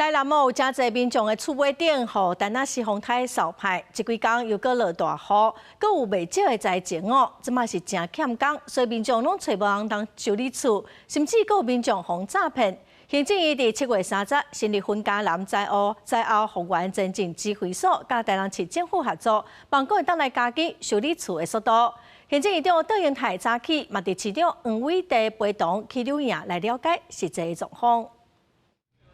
台南有誠濟民眾的厝尾頂，予田納西風颱掃歹，這幾工又閣落大雨，閣有袂少的災情哦。這馬是誠欠工，所以民眾攏揣無人通修理厝，甚至閣有民眾予詐騙。行政院佇7月30成立分嘉南災後復原前進指揮所，佮台南市政府合作，望講會當來加緊修理厝的速度。行政院長卓榮泰早起嘛，佇市長黃偉哲陪同去柳營來了解實際狀況。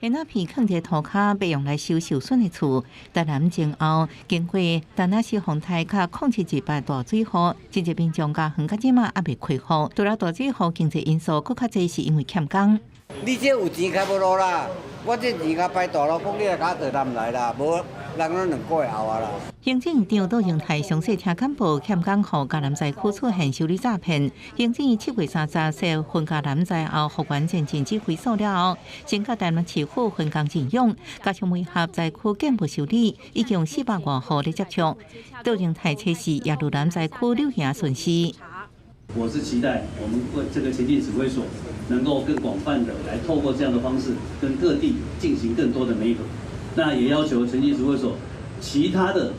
煙仔片囥佇塗跤，欲用來修受損的厝。台南前後經過田納西風颱佮0728大水雨，真濟民眾家園到這馬猶未恢復。除了大水雨經濟因素，閣較濟是因為欠工。你這有錢開無路啦，我這錢共排大路，講你來共我倒南來啦，無人攏2個月後啊啦。行政院長卓榮泰詳細聽簡報，欠工予嘉南災區出現修理詐騙。行政院7月30設分嘉南災後復原前進指揮所了後，先佮台南市府分工認養，加上媒合災區建物修理，已經400外戶咧接觸。卓榮泰測試耶路南災區柳營巡視。我是期待我們這個前進指揮所能夠更廣泛的來透過這樣的方式跟各地進行更多的媒合。那也要求前進指揮所其他的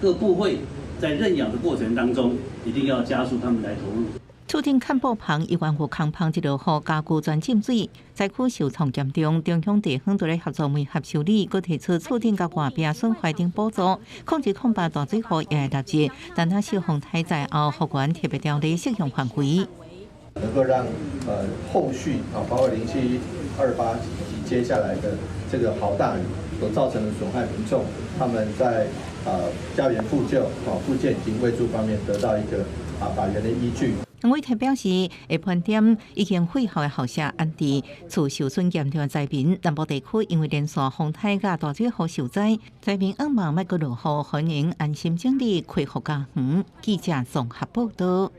各部會在認養的過程當中，一定要加速他們來投入。厝頂崁布棚猶原有空棚，這落雨家具全浸水，災區受創嚴重，中央地方都咧合作媒合修理，閣提出厝頂佮外壁損壞等補助。0708大水雨也會納入，田納西風颱災後復原特別條例適用範圍，能夠讓後續啊，包括0728以及接下來的這個豪大雨所造成的損害，民眾他們在家園復舊、啊復建及慰助方面得到一個法源的依據。黃偉哲表示，會盤點已經廢校的校舍安置厝受損嚴重的災民。南部地區因為連續風颱佮大水雨受災，災民向望莫閣落雨，歡迎安心整理恢復家園。記者綜合報道。